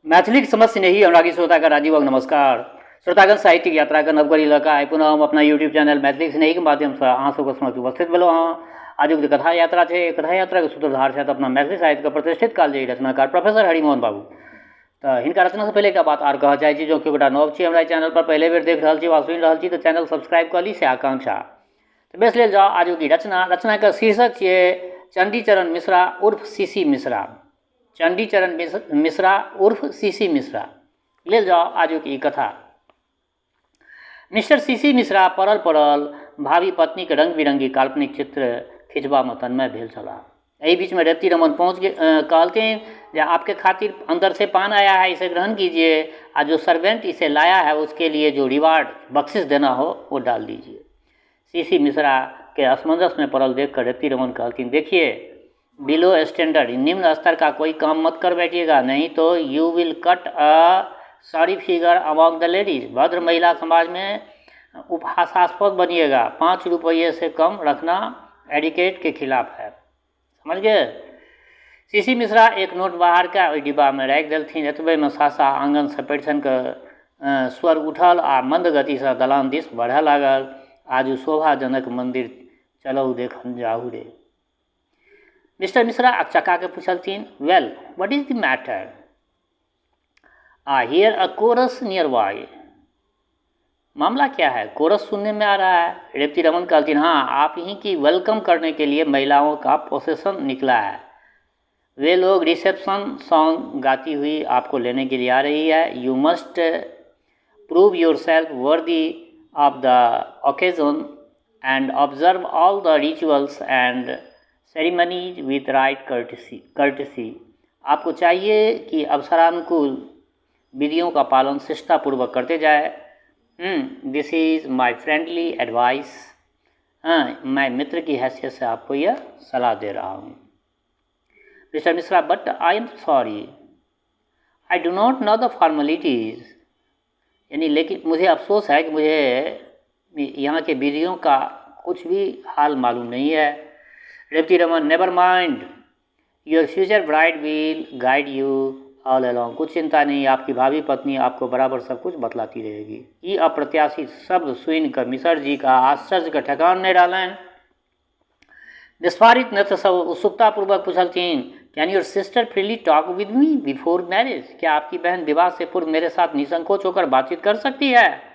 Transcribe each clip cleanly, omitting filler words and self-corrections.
मैथिलीक समस्त स्नेही अनुरागी श्रोताके राजीवक नमस्कार। श्रोतागण, साहित्यिक यात्राके नव कड़ी लऽ कऽ आइ पुनः हम अपना यूट्यूब चैनल मैथिलीक स्नेहीके माध्यमसँ अहाँ सबके समक्ष उपस्थित भेलहुँ हँ। आजुक जे कथा यात्रा छै, कथा यात्राके सूत्रधार छथि अपना मैथिली साहित्यके प्रतिष्ठित कालजयी रचनाकार प्रोफेसर हरिमोहन बाबू। तऽ हिनका रचनासँ पहिले एकटा बात आर कहऽ चाहै छी, जँ केओ गोटा नव छी हमरा एहि चैनलपर पहिले बेर देख रहल छी वा सुनि रहल छी तऽ चैनल सब्सक्राइब कऽ ली से आकांक्षा। तऽ बेस लेल जाउ आजुक ई रचना। रचनाके शीर्षक छियै चण्डीचरण मिश्रा उर्फ सी सी मिश्रा। चण्डीचरण मिश्रा उर्फ सी सी मिश्रा। लेल जाउ आजुक ई कथा। मिस्टर सी सी मिश्रा पड़ल पड़ल भावी पत्नीक रंग बिरंगी काल्पनिक चित्र खिंचबामे तन्मय भेल छलाह। एहि बीचमे रेवती रमन पहुँच गेल, कहलथिन जे आपके खातिर अंदर से पान आया है, इसे ग्रहण कीजिए आ जो सर्वेंट इसे लाया है उसके लिए जो रिवार्ड बख्शिश देना हो वो डाल दीजिए। सी सी मिश्रा के असमंजस में पड़ल देख कर रेवती रमन कहलथिन, देखिए बिलो स्टैंडर्ड, निम्न स्तर का कोई काम मत कर बैठिएगा, नहीं तो you will cut a sorry figure among the ladies. भद्र महिला समाज में उपहासास्पद बनिएगा। 5 रुपये से कम रखना एडिकेट के खिलाफ है। समझ गए? सी सी मिश्रा एक नोट बाहर कऽ ओहि डिब्बामे राखि देलथिन। एतबेमे सहसा आङ्गनसँ परिछनके स्वर उठल आ मन्द गतिसँ दलान दिस बढ़य लागल। आजु शोभाजनक मन्दिर चलउ देखन जाहु रे। मिस्टर मिश्रा अकचका के पुछलथिन, well what is the matter? I hear a chorus nearby. मामला क्या है? कोरस सुनने में आ रहा है। रेवती रमन कहलथिन, हाँ, आप ही की welcome करने के लिए महिलाओं का प्रोसेसन निकला है। वे लोग रिसेप्शन सॉन्ग गाती हुई आपको लेने के लिए आ रही है। You must prove yourself worthy of the occasion and observe all the rituals and ceremonies with right courtesy. आपको चाहिए कि अवसरानुकूल विधियों का पालन शिष्टतापूर्वक करते जाए। This is my friendly advice. हाँ, मैं मित्र की हैसियत से आपको यह सलाह दे रहा हूँ। Mister Mishra, but I am sorry, I do not know the formalities. यानी लेकिन मुझे अफसोस है कि मुझे यहाँ के विधियों का कुछ भी हाल मालूम नहीं है। Revati Raman, never mind, your future bride will guide you all along. कुछ चिंता नहीं, आपकी भावी पत्नी आपको बराबर सब कुछ बतलाती रहेगी। ई अप्रत्याशित शब्द सुनि कऽ मिसर जी का आश्चर्यके ठेकान नहि रहलनि। विस्फारित नेत्रसँ उत्सुकतापूर्वक पुछलथिन, can your sister freely talk with me before marriage? क्या आपकी बहन विवाह से पूर्व मेरे साथ निसंकोच होकर बातचीत कर सकती है?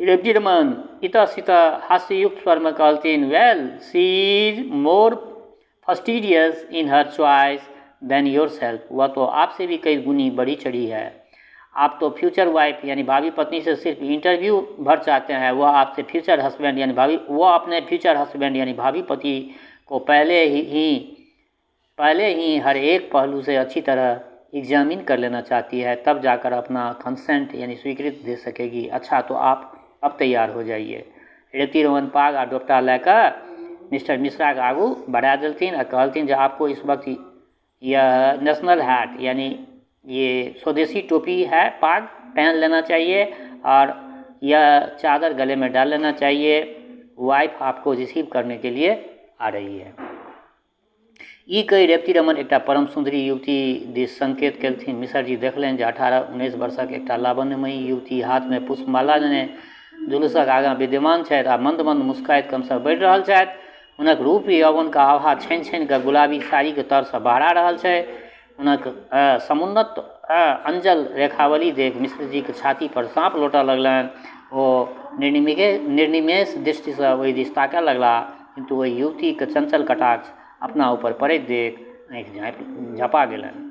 रेवती रमन इतः हास्ययुक्त स्वरमे कहलथिन, well she is more fastidious in her choice than yourself. वह तो आपसे भी कई गुनी बढ़ी चढ़ी है। आप तो फ्यूचर वाइफ यानी भावी पत्नी से सिर्फ इंटरव्यू भर चाहते हैं, वह आपसे फ्यूचर हस्बैंड यानी भावी वह अपने फ्यूचर हस्बैंड यानी भावी पति को पहले ही हर एक पहलू से अच्छी तरह एग्जामिन कर लेना चाहती है, तब जाकर अपना कंसेंट यानी स्वीकृति दे सकेगी। अच्छा, तो आप अब तैयार हो जाइए। रेवती रमन पाग आ डोपटा लए कऽ मिस्टर मिश्राके आगू बढ़ा देलथिन आ कहलथिन जे आपको इस वक्त यह नेशनल हैट यानी ये स्वदेशी टोपी है, पाग पहन लेना चाहिए और यह चादर गले में डाल लेना चाहिए। वाइफ आपको रिसीव करने के लिए आ रही है। ई कहि रेवती रमन एकटा परम सुन्दरी युवती दिस संकेत केलथिन। मिसरजी देखलनि जे 18-19 वर्षक एकटा लावण्यमयी युवती हाथमे पुष्पमाला लेने जुलूसक आगाँ विद्यमान छथि आ मन्द मन्द मुस्काइत क्रमशः बढ़ि रहल छथि। हुनक रूप यौवनक आभा छनि छनि कऽ गुलाबी साड़ीक तरसँ बहरा रहल छै। हुनक समुन्नत अंजल रेखावली देख मिश्रजीक छाती पर साँप लोटऽ लगलनि। ओ निर्निमेष दृष्टिसँ ओहि दिस ताकऽ लगलाह, किन्तु ओहि युवतीक चंचल कटाक्ष अपना ऊपर पड़ैत देख आँखि झाँपि झँपा गेलनि।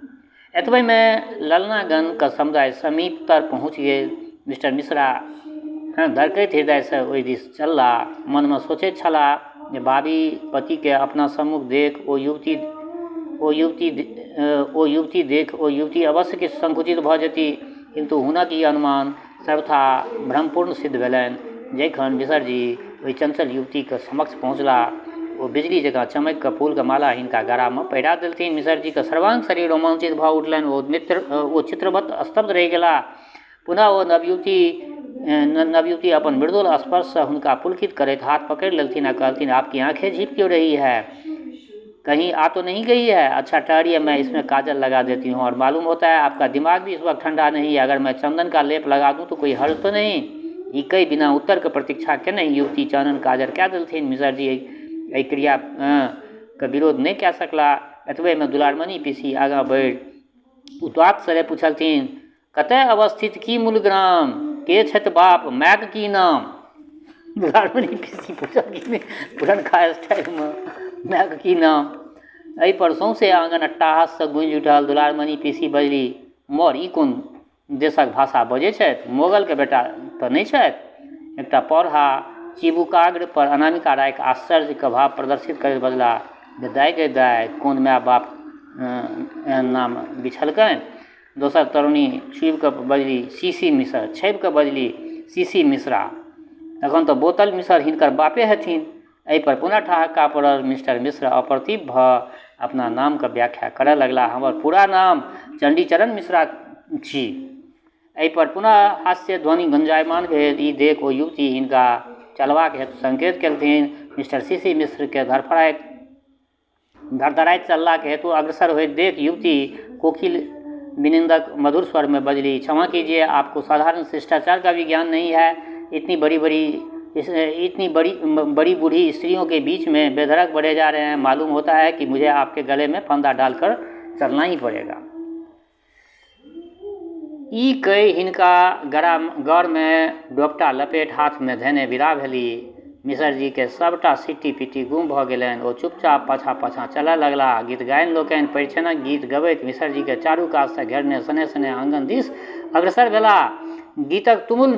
एतबहिमे ललनागणक समुदाय समीपतर पहुँचि गेल। मिस्टर मिश्रा धड़कैत हृदयसँ ओहि दिस चललाह। मनमे सोचैत छलाह जे भावी पतिकेँ अपना सम्मुख देख ओ युवती अवश्य किछु संकुचित भऽ जेतीह, किन्तु हुनक ई अनुमान सर्वथा भ्रमपूर्ण सिद्ध भेलनि। जखन मिसरजी ओहि चंचल युवतीक समक्ष पहुँचलाह, ओ बिजली जकाँ चमकि कऽ फूलक माला हिनका गरामे पहिरा देलथिन। मिसरजीक सर्वांग शरीर रोमांचित भऽ उठलनि। ओ चित्रवत स्तब्ध रहि गेलाह। पुनः ओ नवयुवती अपन मृदुल स्पर्शसँ हुनका पुलकित करैत हाथ पकड़ि लेलथिन आ कहलथिन, आपकी आँखें झीप क्यों रही है? कहीं आ तो नहीं गई है? अच्छा ठहरिए, मैं इसमें काजल लगा देती हूँ। और मालूम होता है आपका दिमाग भी इस वक्त ठंडा नहीं है, अगर मैं चंदन का लेप लगा दूँ तो कोई हर्ज तो नहीं? ई कहि बिना उत्तरके प्रतीक्षा केने युवती चानन काजर कए देलथिन। मिसरजी एहि क्रिया के विरोध नहि कए सकलाह। एतबेमे दुलारमनि पीसी आगाँ बढ़ि उदात्त स्वरे पुछलथिन, कतय अवस्थित की मूल ग्राम, के छथि बाप, मायक की नाम? दुलारमनि पीसी पुछलखिन पुरनका स्टाइलमे, मायक की नाम? एहिपर सौंसे आँगन अट्टाहाससँ गूँजि उठल। दुलारमनि पीसी बजली, मर ई कोन देशक भाषा बजै छथि? मोगलके बेटा तऽ नहि छथि? एकटा पौरहा चिबुकाग्र पर अनामिका रायक आश्चर्यके भाव प्रदर्शित करैत बजला, गे दाइ गे दाइ, कोन माय बाप एहन नाम बिछलकनि? दोसर तरुणी छुबि कऽ बजली, सी सी मिसर, छापि कऽ बजली, सी सी मिश्रा। तखन तऽ बोतल मिसर हिनकर बापे हेथिन। एहिपर पुनः ठहाका पड़ल। मिस्टर मिश्र अप्रतिभ भऽ अपना नामके व्याख्या करय लगलाह, हमर पूरा नाम चण्डीचरण मिश्रा छी। एहिपर पुनः हास्य ध्वनि गुंजायमान भेल। ई देख ओ युवती हिनका चलबाक हेतु संकेत केलथिन। मिस्टर सी सी मिश्रके धड़फड़ाइत धड़धड़ाइत चललाक हेतु अग्रसर होइत देख युवती कोकिल विनिन्दक मधुर स्वरमे बजली, क्षमा कीजिए, आपको साधारण शिष्टाचार का भी ज्ञान नहीं है। इतनी बड़ी बड़ी इतनी बड़ी बड़ी बूढ़ी स्त्रियों के बीच में बेधड़क बढ़े जा रहे हैं। मालूम होता है कि मुझे आपके गले में फंदा डालकर चलना ही पड़ेगा। ई कहि हिनका गरा गरमे डोपटा लपेट हाथमे धेने विदा भेली। मिसरजीके सभटा सिट्टी-पिट्टी गुम भऽ गेलनि। ओ चुपचाप पाछाँ-पाछाँ चलय लगलाह। गीतगाइन लोकनि परिछनक गीत गबैत मिसरजीकेँ चारू कातसँ घेरने शनैः-शनैः आँगन दिस अग्रसर भेलाह। गीतक तुमुल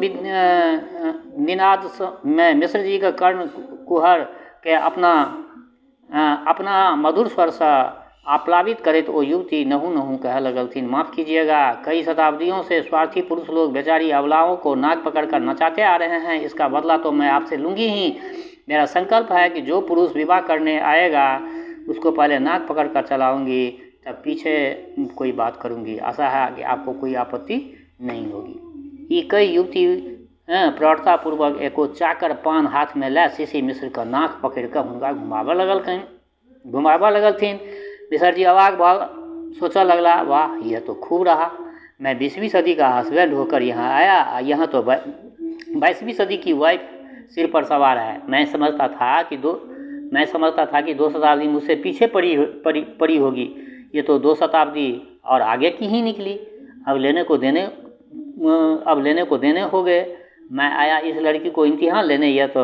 निनादमे मिश्रजीक कर्ण कुहरकेँ अपना अपना मधुर स्वरसँ आप्लावित करैत ओ युवती नहु-नहु कहय लगलथिन, माफ कीजिएगा, कई शताब्दियों से स्वार्थी पुरुष लोग बेचारी अबलाओं को नाक पकड़कर नचाते आ रहे हैं। इसका बदला तो मैं आपसे लूंगी ही। मेरा संकल्प है कि जो पुरुष विवाह करने आएगा उसको पहले नाक पकड़ कर चलाऊंगी, तब पीछे कोई बात करूंगी। आशा है कि आपको कोई आपत्ति नहीं होगी। ई कहि युवती प्रौढ़तापूर्वक एको चाकर पान हाथमे लए सी सी मिश्रके नाक पकड़ि कऽ हुनका घुमाबऽ लगलखिन घुमाबऽ लगलथिन। मिसरजी अवाक भऽ सोचऽ लगला, वाह, यह तो खूब रहा। मैं 20वीं सदी का हस्बैंड होकर यहाँ आया आ यहाँ तो 22वीं सदी की वाइफ सिर पर सवार है। मैं समझता था कि 2 शताब्दी मुझसे पीछे पड़ी पड़ी पड़ी होगी, ये तो 2 शताब्दी और आगे की ही निकली। अब लेने को देने हो गए। मैं आया इस लड़की को इम्तिहान लेने, यह तो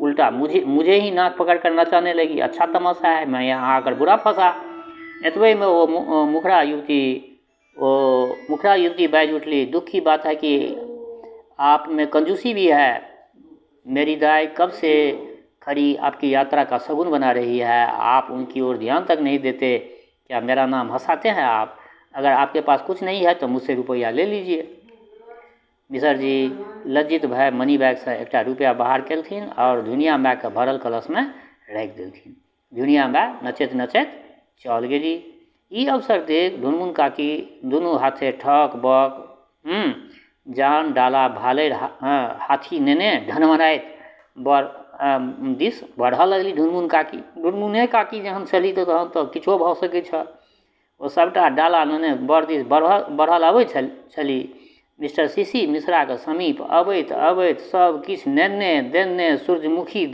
उल्टा मुझे मुझे ही नाक पकड़ कर नचाने लगी। अच्छा तमाशा है, मैं यहाँ आकर बुरा फंसा। एतबेमे ओ मुखड़ा युवती बाजि उठली, दुख की बात है कि आप में कंजूसी भी है। मेरी दाई कब से खड़ी आपकी यात्रा का शगुन बना रही है, आप उनकी ओर ध्यान तक नहीं देते। क्या मेरा नाम हंसाते हैं आप? अगर आपके पास कुछ नहीं है तो मुझसे रुपया ले लीजिए। मिसरजी लज्जित भए मनी बैगसँ एकटा रुपया बाहर केलथिन आओर झुनिया मायके भरल कलशमे राखि देलथिन। झुनिया माय नचैत नचैत चल गेली। ई अवसर देख ढुनमुन काकी दुनू हाथे ठक बक जान डाला भालरि हाथी नेने ढनमनाइत बर दिस बढ़ऽ लगली ढुनमुन काकी। ढुनमुने काकी जहन छली तऽ तहन तऽ किछो भऽ सकै छल। ओ सभटा डाला नेने बर दिस बढ़ल अबै छली। मिस्टर सी सी मिश्राके समीप अबैत अबैत सभ किछु नेने देने सूर्यमुखी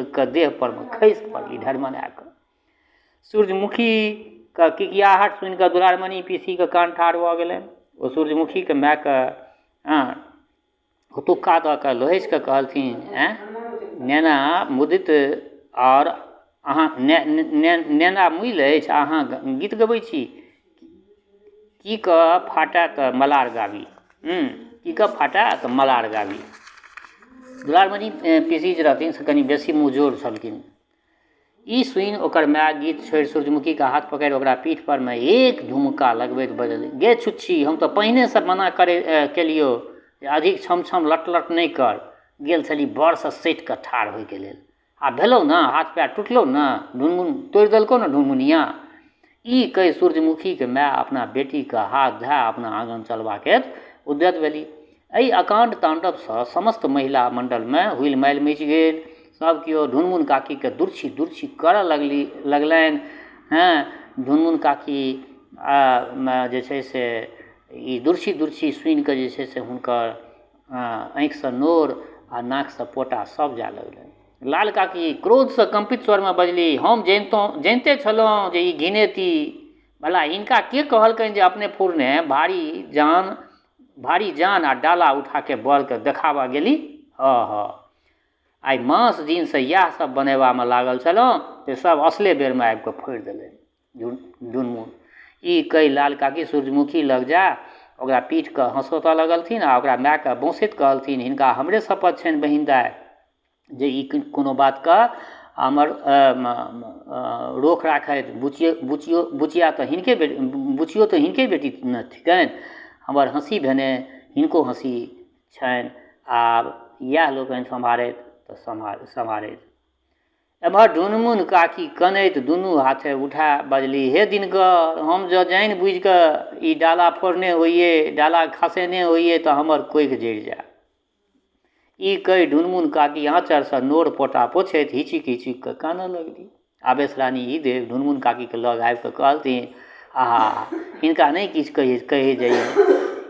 के देह परमे खसि पड़ली ढरमना कऽ। सूर्यमुखीके किकियाहट सुनि कऽ दुलारमणि पीसीके कान ठाढ़ भऽ गेलनि। ओ सूर्यमुखीके मायके हुतुक्का दऽ कऽ लोहछि कऽ कहलथिन, आँय नेना मुदित आओर अहाँ नेना मुइल अछि आ अहाँ गीत गबै छी? की कऽ फाटए तऽ मलार गाबी, की कऽ फाटए तऽ मलार गाबी। दुलारमणि पीसी जे रहथिन से कनि बेसी मुँहजोर छलखिन। ई सुनि ओकर माय गीत छोड़ि सूर्यमुखीके हाथ पकड़ि ओकरा पीठ परमे एक धुमका लगबैत बजल, गे छुच्छी, हम तऽ पहिनेसँ मना करै केलियौ जे अधिक छम छम लट लट नहि कर। गेल छली बरसँ सटि कऽ ठाढ़ होइके लेल, आ भेलौ ने, हाथ पैर टुटलौ ने, ढुनमुन तोड़ि देलकौ ने ढुनमुनिया। ई कहि सूर्यमुखीके माय अपना बेटीके हाथ धए अपना आँगन चलबाक हेतु उद्यत भेली। एहि अकाण्ड ताण्डवसँ समस्त महिला मण्डलमे हुलि मालि मचि गेल। सभ केओ ढुनमुन काकीके दुर्छी दुर्छी करऽ लगली लगलनि। हँ, ढुनमुन काकी जे छै से ई दुर्छी दुर्छी सुनिकऽ जे छै से हुनकर आँखिसँ नोर आ नाकसँ पोटा सब जाय लगलनि। लाल काकी क्रोधसँ कम्पित स्वरमे बजली, हम जनितहुँ जनिते छलहुँ जे ई घिनेती भला हिनका के कहलकनि जे अपने फुरने भारी जान भारी जान आ डाला उठाके बरके देखाबऽ गेली। हँ हँ, आइ मास दिनसँ इएह सब बनेबामे लागल छलहुँ से सब असले बेरमे आबिकऽ फोड़ि देलनि ढुनमुन। ई कहि लाल काकी सूर्यमुखी लग जा ओकरा पीठके हँसोतऽ लगलथिन आ ओकरा मायके बौंसैत कहलथिन, हिनका हमरे शपथ छनि बहिन दाइ जे ई कोनो बातके हमर रोख राखथि। बुचियो बुचियो बुचिया तऽ हिनके बुचियो तऽ हिनके बेटी ने थिकनि। हमर हँसी भेने हिनको हँसी छनि। आब इएह लोकनि सम्हारथि तऽ सम्हारथि। एम्हर ढुनमुन काकी कनैत दुनू हाथे उठा बजली, हे दिनकर, हम जँ जानि बुझिकऽ ई डाला फोड़ने होइए, डाला खसेने होइए तऽ हमर कोखि जरि जाय। ई कहि ढुनमुन काकी आँचरसँ नोर पोटा पोछैत हिचुकि हिचुकि कऽ कानऽ लगली। आवेश रानी ई देख ढुनमुन काकीके लग आबि कऽ कहलथिन, आहा, हिनका नहि किछु कहै कहै जइयौ।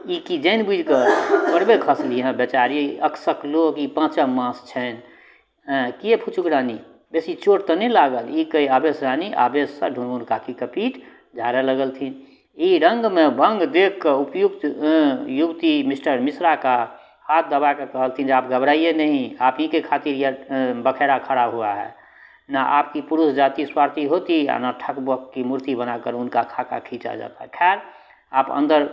ई की जानि बुझि कऽ थोड़बे खसली हँ? बेचारी अकसक लोक, ई पाँचम मास छनि। हँ, किए फुचुक रानी, बेसी चोट तऽ नहि लागल? ई कहि आवेश रानी आवेशसँ ढुनमुन काकीके पीठ झाड़ऽ लगलथिन। ई रंगमे भंग देख कऽ उपयुक्त युवती मिस्टर मिश्रा का हाथ दबा कऽ कहलथिन जे आप घबराइए नहीं, आप ही के खातिर यह बखेड़ा खड़ा हुआ है ना। आपकी पुरुष जाति स्वार्थी होती आ न ठक बक की मूर्ति बनाकर उनका खाका खींचा जाता। खैर, आप अंदर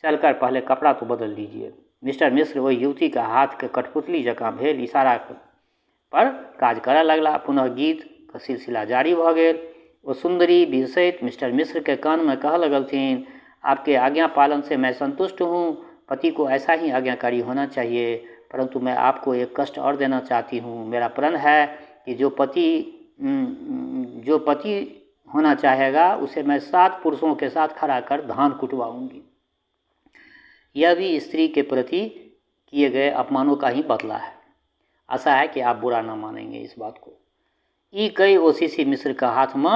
चलकर पहले कपड़ा तो बदल लीजिए। मिस्टर मिश्र ओहि युवतीके हाथके कठपुतली जकाँ भेल इशारा पर काज करऽ लगला। पुनः गीतके सिलसिला जारी भऽ गेल। ओ सुन्दरी बिहसैत मिस्टर मिश्रके कानमे कहऽ लगलथिन, आपके आज्ञा पालन से मैं संतुष्ट हूँ। पति को ऐसा ही आज्ञाकारी होना चाहिए, परंतु मैं आपको एक कष्ट और देना चाहती हूँ। मेरा प्रण है कि जो पति होना चाहेगा उसे मैं 7 पुरुषों के साथ खड़ा कर धान कुटवाऊंगी। यह भी स्त्री के प्रति किए गए अपमानों का ही बदला है। आशा है कि आप बुरा न मानेंगे इस बात को। ई कहि ओ सी सी मिश्रके हाथमे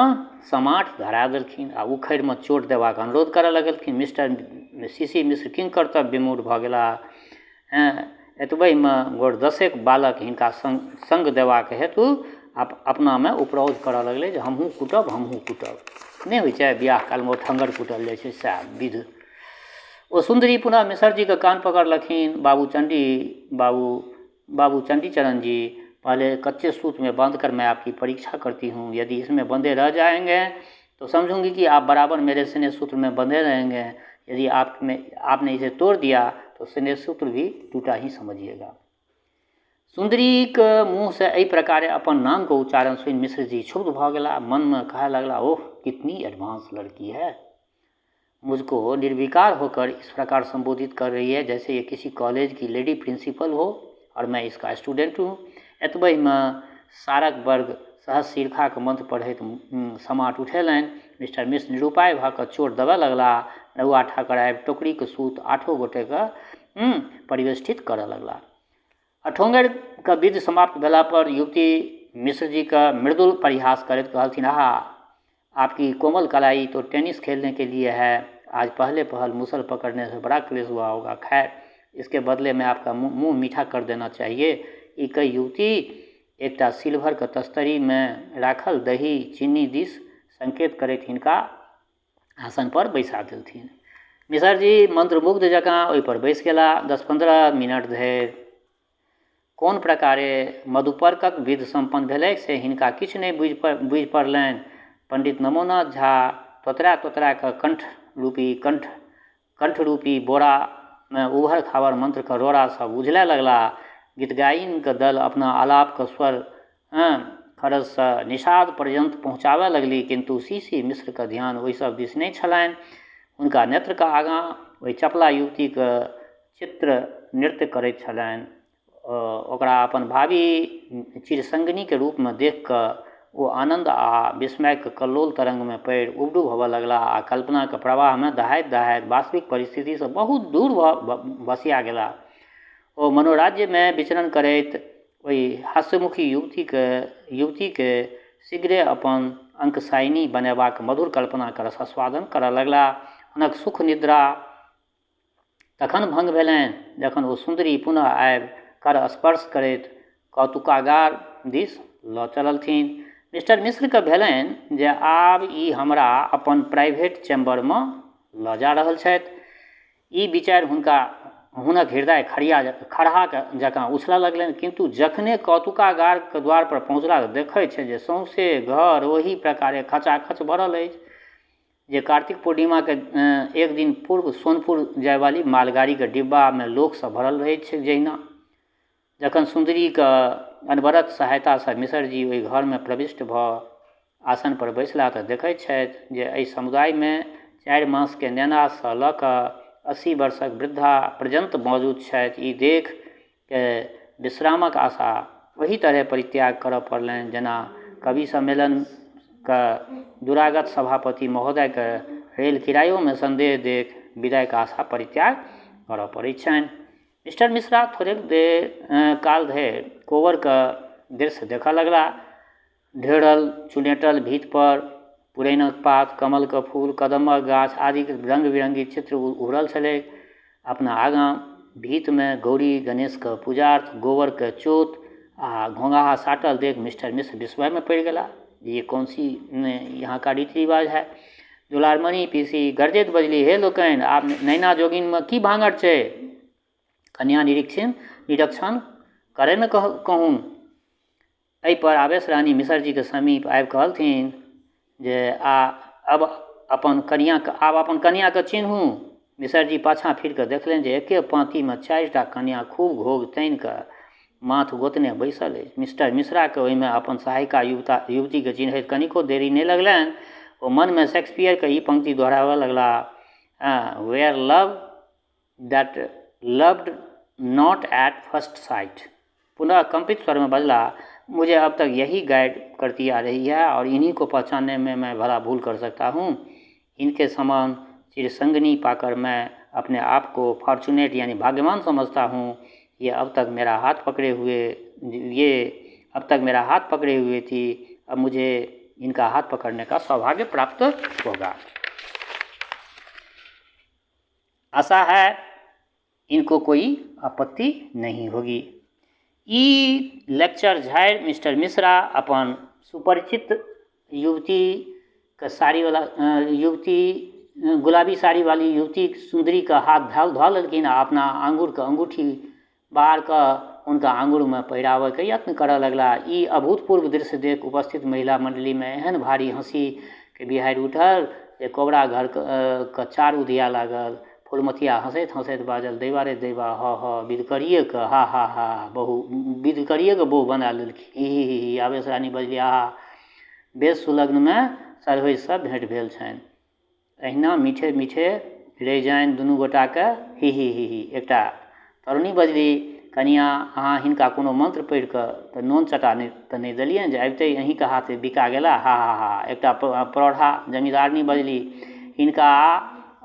समाठ धरा देलखिन आ उखड़िमे चोट देबाक अनुरोध करऽ लगलखिन। मिस्टर सी सी मिश्र किंग कर्तव्य विमूढ़ भऽ गेलाह। हँ, एतबहिमे गोट दसेक बालक हिनका संग संग देबाक हेतु अपनामे उपरोध करऽ लगलै जे हमहूँ कुटब, हमहूँ कुटब। नहि होइ छै बियाह कालमे ओठङ्गर कुटल जाइ छै, सएह विध। ओ सुन्दरी पुनः मिसरजीके कान पकड़लखिन, बाबू चण्डी बाबू, बाबू चंडीचरण जी, पहले कच्चे सूत में बांध कर मैं आपकी परीक्षा करती हूँ। यदि इसमें बंधे रह जाएंगे तो समझूंगी कि आप बराबर मेरे स्नेह सूत्र में बंधे रहेंगे। यदि आप में आपने इसे तोड़ दिया तो स्नेह सूत्र भी टूटा ही समझिएगा। सुन्दरीके मुँहसँ एहि प्रकारे अपन नामके उच्चारण सुनि मिश्रजी क्षुब्ध भऽ गेला। मनमे कहऽ लगला, ओह, कितनी एडवांस लड़की है, मुझको निर्विकार होकर इस प्रकार संबोधित कर रही है जैसे ये किसी कॉलेज की लेडी प्रिंसिपल हो और मैं इसका स्टूडेंट हूँ। एतबहिमे सारक वर्ग सहस्रशीर्षाके मंत्र पढ़ैत समाट उठेलनि। मिस्टर मिश्र निरुपाय भऽ कऽ चोट देबऽ लगला। नौआ ठाकुर आबि टोकरीके सूत आठो गोटेके परिवेष्टित करऽ लगला। अठोंगरिके विधि समाप्त भेला पर युवती मिश्रजीके मृदुल परिहास करैत कहलथिन, आहा, आपकी कोमल कलाई तो टेनिस खेलने के लिए है। आज पहले पहल मुसल पकड़ने से बड़ा क्लेश हुआ होगा। खैर, इसके बदले में आपका मुँह मीठा कर देना चाहिए। ई कहि युवती एकटा सिल्वरके तस्तरीमे राखल दही चीनी दिस संकेत करैत हिनका आसन पर बैसा देलथिन। मिसरजी मंत्रमुग्ध जकाँ ओहिपर बैसि गेला। 10-15 मिनट धरि कोन प्रकारे मधुपर्कक विधि सम्पन्न भेलै से हिनका किछु नहि बुझि पड़लनि। पंडित नमोनाथ झा तोतरा तोतरा कऽ कंठरूपी बोरामे उभर खाबर मंत्रके रोड़ा सब उझलय लगला। गीतगाइनके दल अपना आलापके स्वर खरजसँ निषाद पर्यन्त पहुँचाबय लगली, किन्तु सी सी मिश्रके ध्यान ओहि सब दिस नहि छलनि। हुनका नेत्रके आगाँ ओहि चपला युवतीके चित्र नृत्य करैत छलनि। ओकरा अपन भावी चिरसंगिनीके रूपमे देख कऽ ओ आनन्द आ विस्मयके कल्लोल तरंगमे पड़ि उबडुब होबऽ लगला आ कल्पनाके प्रवाहमे दहाइत दहाइत वास्तविक परिस्थितिसँ बहुत दूर भऽ भसिया गेला। ओ मनोराज्यमे विचरण करैत ओहि हास्यमुखी युवतीके शीघ्रे अपन अंकशायिनी बनेबाक मधुर कल्पनाक रसास्वादन करऽ लगलाह। हुनक सुख निद्रा तखन भङ्ग भेलनि जखन ओ सुन्दरी पुनः आबि कर स्पर्श करैत कौतुकागार दिस लऽ चललथिन। मिस्टर मिश्रकेँ भेलनि जे आब ई हमरा अपन प्राइवेट चैम्बरमे लऽ जा रहल छथि। ई विचारि हुनका हुनक हृदय खड़िया खरहा जकाँ उछलऽ लगलनि, किन्तु जखने कौतुकागारक द्वारपर पहुँचलाह तऽ देखैत छथि जे सौंसे घर ओही प्रकारे खचाखच भरल अछि जे कार्तिक पूर्णिमाके एक दिन पूर्व सोनपुर जायवाली मालगाड़ीके डिब्बामे लोकसँ भरल रहैत छै जहिना। जखन सुन्दरीक अनवरत सहायतासँ मिसरजी ओहि घरमे प्रविष्ट भऽ आसनपर बैसलाह तऽ देखैत छथि जे एहि समुदायमे 4 मासके नेनासँ लऽ कऽ 80 वर्षक वृद्धा पर्यन्त मौजूद छथि। ई देखि विश्रामक आशा ओही तरहे परित्याग करऽ पड़लनि जेना कवि सम्मेलनके दुरागत सभापति महोदयके रेल किरायोमे सन्देह देखि विदाइके आशा परित्याग करऽ पड़ैत छनि। मिस्टर मिश्रा थोड़ेक देर काल धरि कोबरके दृश्य देखऽ लगलाह। ढेरल चुनेटल भीतपर पुरैनक पात, कमलके फूल, कदम्बक गाछ आदिक रङ्ग बिरङ्गी चित्र उभरल छलै। अपना आगाँ भीतमे गौरी गणेशके पूजार्थ गोबरके चोत आ घोँघाहा साटल देख मिस्टर मिश्र विस्मयमे पड़ि गेलाह। ये कौन सी यहाँ का रीति रिवाज है। दुलारमणि पीसी गरजैत बजली, हे लोकनि, आब नैना जोगिनमे की भाँगठ छै? कन्या निरीक्षण करय ने कहून। एहिपर आवेश रानी मिसरजीके समीप आबि कहलथिन जे आब अपन कनिआँके चिन्हू। मिसरजी पाछाँ फिरिकऽ देखलनि जे एके पाँतिमे 4टा कन्या खूब घोघ तानिकऽ माथ गोतने बैसल अछि। मिस्टर मिश्राके ओहिमे अपन सहायिका युवतीके चिन्हैत कनिको देरी नहि लगलनि। ओ मनमे शेक्सपियरके ई पंक्ति दोहराबऽ लगलाह, where love that loved not at first sight. पुनः कंपित स्वर में बजला, मुझे अब तक यही गाइड करती आ रही है और इन्हीं को पहचानने में मैं भला भूल कर सकता हूँ। इनके समान चिरसंगनी पाकर मैं अपने आप को फॉर्चुनेट यानी भाग्यवान समझता हूँ। ये अब तक मेरा हाथ पकड़े हुए ये अब तक मेरा हाथ पकड़े हुए थी, अब मुझे इनका हाथ पकड़ने का सौभाग्य प्राप्त होगा। आशा है इनको कोई आपत्ति नहीं होगी। ई लेक्चर झाड़ि मिस्टर मिश्रा अपन सुपरिचित युवतीके साड़ीवला युवती गुलाबी साड़ी वाली युवती सुन्दरीके हाथ धऽ लेलखिन आ अपना आङ्गुरके अङ्गूठी बाहर कऽ हुनका आङ्गुरमे पहिराबयके यत्न करऽ लगलाह। ई अभूतपूर्व दृश्य देख उपस्थित महिला मण्डलीमे एहन भारी हँसीके बिहाड़ि उठल जे कोबरा घरके चार उधिया लागल। फुलमतिया हँसैत हँसैत बाजल, दैवा रे दैवा, ह ह विधकरिएके, हा हा हा, बहु विधकरिएके बहु बना लेलखिन, ही ही ही ही। आवेश रानी बजली, आहा, बेस सुलग्नमे सरहोजिसँ भेँट भेल छनि, एहिना मीठे मीठे रहि जानि दुनू गोटाके, ही ही ही ही। एकटा तरुणी बजली, कनियाँ, अहाँ हिनका कोनो मंत्र पढ़ि कऽ तऽ नोन चटा नहि तऽ नहि देलियनि जे अबिते अहीँके हाथे बिका गेला, हा हा हा। एकटा प्रौढ़ा जमींदारनी बजली, हिनका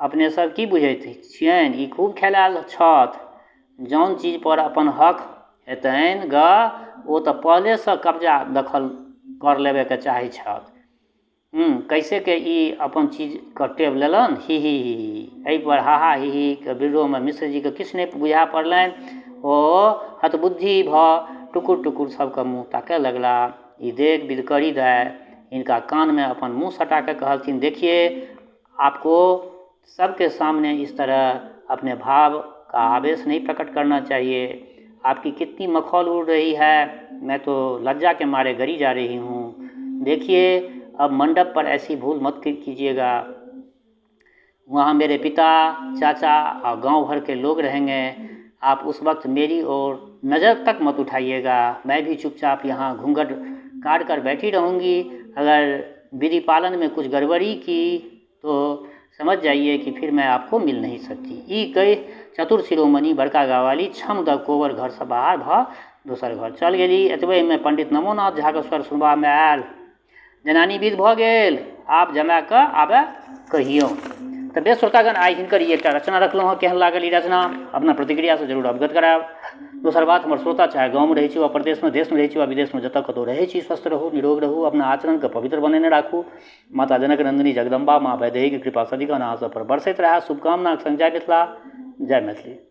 अपने सब की बुझैत छियनि, ई खूब खेलायल छथि, जौन चीजपर अपन हक हेतनि गऽ ओ तऽ पहिलेसँ कब्जा दखल कर लेबैके चाहै छथि, कैसे के ई अपन चीजके टेब लेलनि, ही ही ही ही। एहिपर हा हा ही ही के विरोधमे मिश्रजीके किछु नहि बुझा पड़लनि। ओ हतबुद्धि भऽ टुकुर टुकुर सबके मुँह ताकय लगला। ई देख विधकरी दाइ हिनका कानमे अपन मुँह सटा कऽ कहलथिन, देखिए आपको सबके सामने इस तरह अपने भाव का आवेश नहीं प्रकट करना चाहिए। आपकी कितनी मखौल उड़ रही है, मैं तो लज्जा के मारे गरी जा रही हूँ। देखिए अब मंडप पर ऐसी भूल मत कीजिएगा, वहाँ मेरे पिता, चाचा और गांव भर के लोग रहेंगे। आप उस वक्त मेरी ओर नज़र तक मत उठाइएगा, मैं भी चुपचाप यहाँ घूंघट काट कर बैठी रहूँगी। अगर विधि पालन में कुछ गड़बड़ी की तो समझ जाइए कि फिर मैं आपको मिल नहीं सकती। ई कहि चतुर शिरोमणि बड़का गाँववाली छम दऽ कोबर घरसँ बाहर भऽ दोसर घर चल गेली। एतबेमे पंडित नमोनाथ झाके स्वर सुनबामे आयल, जनानी विध भऽ गेल, आब जमा कऽ आबय कहियौ। तऽ बेस श्रोतागण, आइ हिनकर ई एकटा रचना रखलहुँ हँ। केहन लागल ई रचना अपना प्रतिक्रियासँ जरूर अवगत करायब। दोसर बात, हमर श्रोता चाहे गाँवमे रहै छी वा प्रदेशमे, देशमे रहै छी वा विदेशमे, जतऽ कतहु रहै छी, स्वस्थ रहू, निरोग रहू, अपना आचरणके पवित्र बनेने राखू। माता जनक नन्दिनी जगदम्बा माँ वैदेहीके कृपा सदिखन अहाँ सब पर बरसैत रहए। शुभकामनाके सङ्ग जय मिथिला, जय मैथिली।